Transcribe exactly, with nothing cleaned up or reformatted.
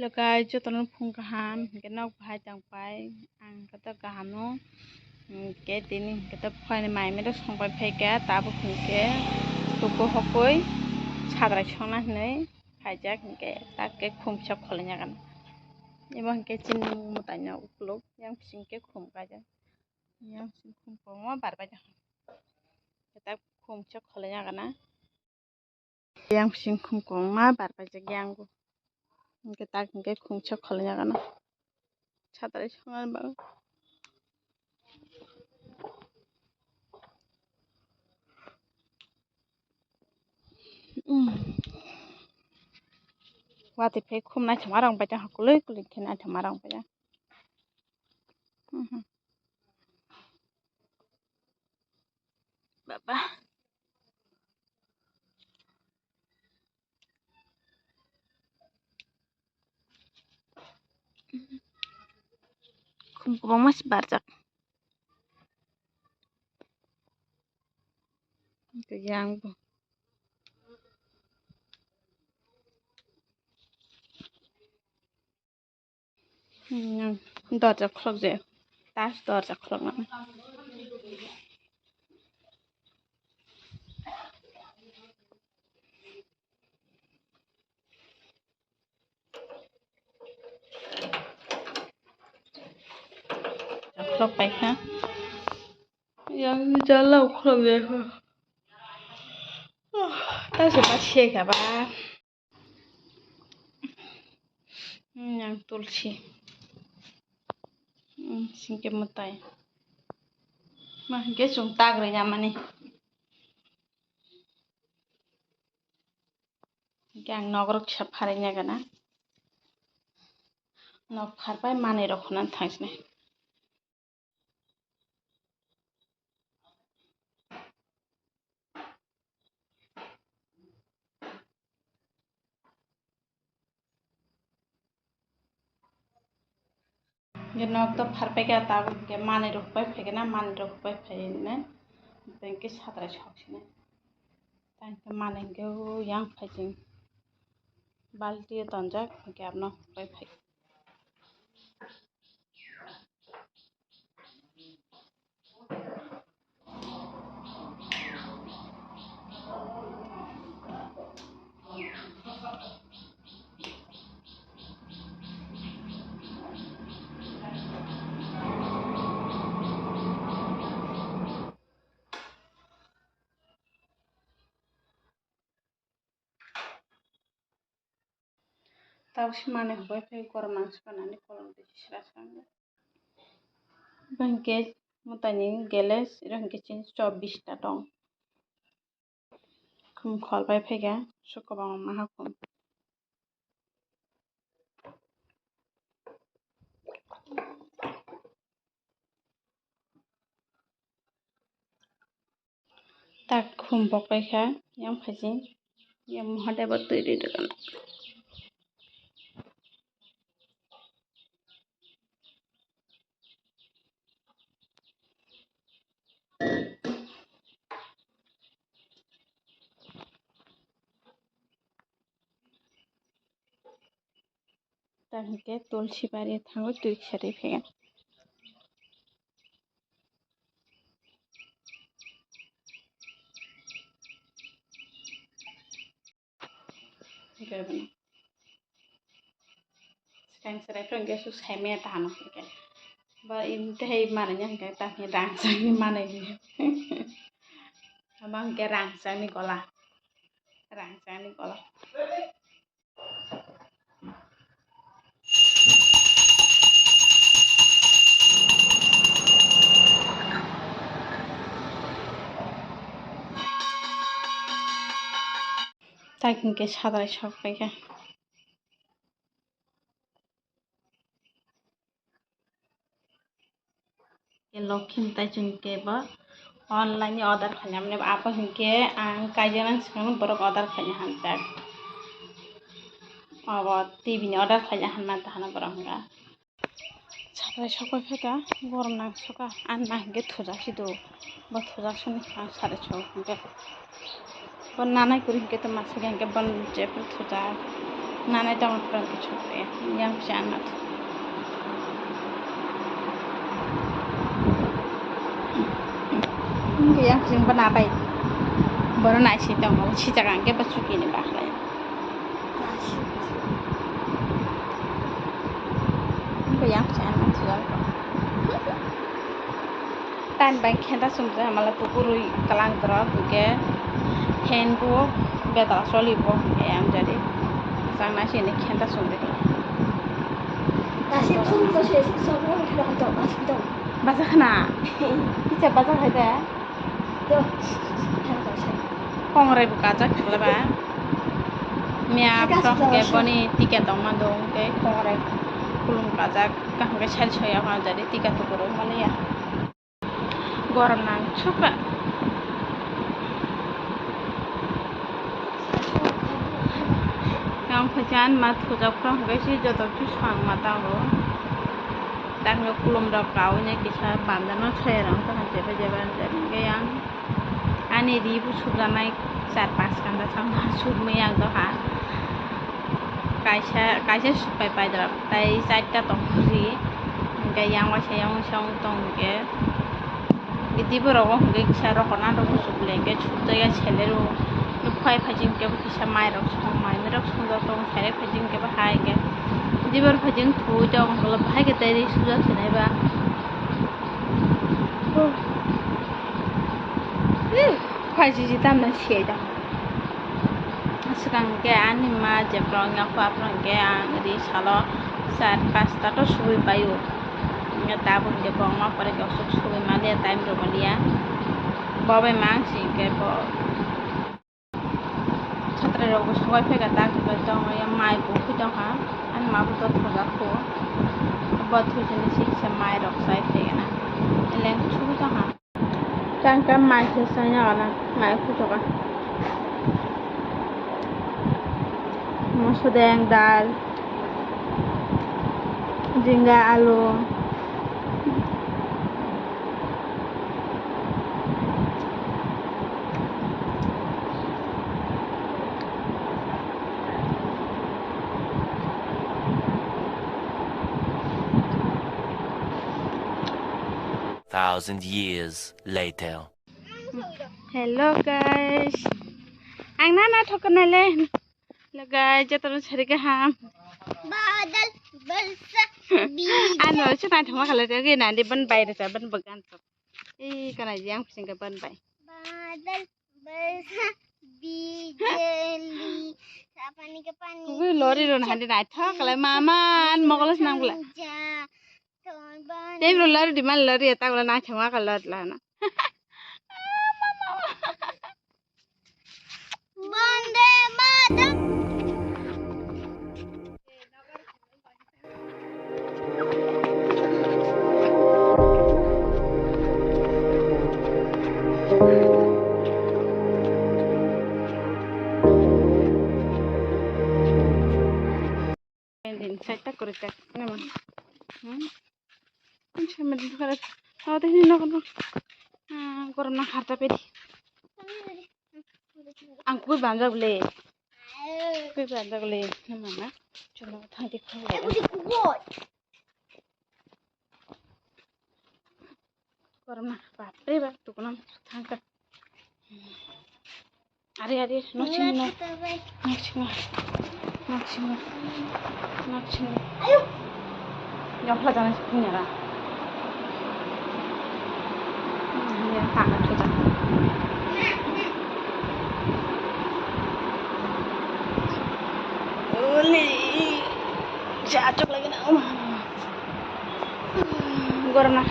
Hello guys, jotono phung kaham, hwnkhe nok bahai tang pai, ang khe to kaham no, hwnkhe tini hwnkhe to phaini mai mero songpai phaikha, tabuk hwnkhe tuku hokoi sadrai songna hinwi khaijak, hwnkhe tak khe khum sok kholaina gana. Ebo hwnkhe chini mwtai no ukuluk, yang bising khe khum kaijak, yang bising khum kwbangma barbaijak, tak khum sok kholaina gana. Yang bising khum kwbangma barbaijak yang bo. Hwnkhe tak hwnkhe khum sok kholaina gana. Sadrai songna bagwi. Watwi phai khum naithoma rang baijak, kwlwi kwlwi khe naithoma rang baijak. Baba. Khum kwbangma se barjak. Yang bo. Hmm, dorja khuluk je. Tas dorja khuluk nang. Khuluk pai kha. Yang jala khuluk je kha. Tas ba se kha ba. Hmm, yang tulsi. Hmm, singke mwtai. Ma hingke chwng tagri ya mani. Hingke ang nogorok sa pharai ya gana. Nog pharpai manwi rok khuna thangsinai. Hingke nok to pharpai kha, tabuk hingke manwi rok hupai phai khe na, manwi rok hupai phai nai, hingke sadrai sok sinai. Tei hingke manwi hingke o yang phai chwng balti o tonjak, hingke abono hupai phai. Tabuk se manwi hupai phai, gorom nang se panani kolom twi se sra sra wngya. Bo hwnkhe mwtaini geles, iro hwnkhe chini chobbish ta tong. Khum khol pai phaikha, swk kwbangma ha khum. Tak khum bok pai kha, yang phaising, yang Mahadev o twi ri rwkha. Ta hingke tulsi bari thango twi kisa ri phaikha. Hingke bono swkang chwrai phano hingke su saimanya ta hano hingke. Ba imtehai mananya hingke ta hingke rangchakni manwi. Abo hingke rangchakni gola. Rangchakni gola. Tai hingke sadrai sok paikha. Lokhi mwtai chwng kebo online ni order khainani, apo hinkhe ang kaijaknani swkang borok order khaina hamjak. Obo T V ni order khaina hamma tahano borok hwnka. Sadrai sokpai phaikha, gorom nang sokha, ani ma hinkhe thujak sido, bo thujak soni ang sadrai sok hinkhe. Bo nanai kwrwi hinkhe to masa hinkhe bo jephuru thujak. Nanai tong pran ke chuk ya. Yang si anat. Yang sing bana bai. Boro nai si tong, si jaga ke ba chuki ni bakla. Yang si anat. Tan bai khenta sumjak mala tukurui kalang torok, hwnkhe fan bo betala choli bo, hwnkhe ang jadi chang nai sini khenta sumjak. Nasi phung to se sok sok sok sok sok sok sok. Baja khna. Kicha baja khai da. Yo. Kongrai bo kajak khlai ba. Miya. Kajak phrok khlai hwnkhe ba. Boni ticket tongma do hwnkhe kongrai kulum kajak kaham khe sari soya hwn jadi ticket to kwrwng maliya. Gorom nang suka. Yang phaichan ma thujak phano hwnkhe si joto bwswk swng ma tango. Tangwi kulum rok kaui nai kisa panda no soya rang tong jeba jeba hwnkhe yang ani ri bo sukjaknai char panch kanda chang ma sukmui ang doha. Kaisa, kaisa supai paidra tai charta tong ri. Hwnkhe yang waisa yang waisa wng tong hwnkhe. Giti borok o hwnkhe kisa rohorna rok muchuk le hwnkhe sukjaya sele rw. Phai phai jin kebo kisa mai rok song mai rok songjak tongo, sere phai jin kebo hai hwnkhe. Giti borok phai jin thwi tongo hwnkhe bahai khe tei ri sukjak sinai ba. Phai jiji tamni siyai da. Swkang khe ani ma jephru wngya khe aphuru hwnkhe ang ri salo char pasta to sugui paio. Hwnkhe tabuk hwnkhe kwbangma pore khe sugui maliya time rwmaliya. Bo bai ma wng si hwnkhe bo satrai rok bo sugai phaikha tak tongmani mai bo khui tongkha. Ani ma bo to thojak kho. Bo thujini si kisa mai rok chai phaikha na. Eleng sugui tongkha. Tangka mai se sanya gana mai kutoka. Mosodeng, dal, jinga, alu. Thousand years later. Hello guys. Ang nana thokna le. Hello guys, jotono sari kaham. Badal barsa. Ano se nai thoma khala te ge nandi ban bai re ta ban bagan to. E kana jang sing ka ban bai. Badal barsa bijali sapani ka pani. Kuwi lori ron handi nai thok khala mama an mogolos nang bula. Tei bro lari di man lari ya tagla na chama ka lari la na. Bande Mataram. Din side ta kore tak. Nama. Hmm. Ang sama din kare. Aw teh ni nok nok. Ah, gorom na harta pedi. Ang kui banjak le. Kui banjak le. Nama na. Chuma thang di khang le. Korma, bapre bap, tukuna thangka. Are, are, nok sing no. Nok sing no. Nok sing no. Nok sing no. Ayo. Yang pula jangan sih punya lah. Hmm, yang tangan kita. Uli. Jatuh lagi nak. Gorna.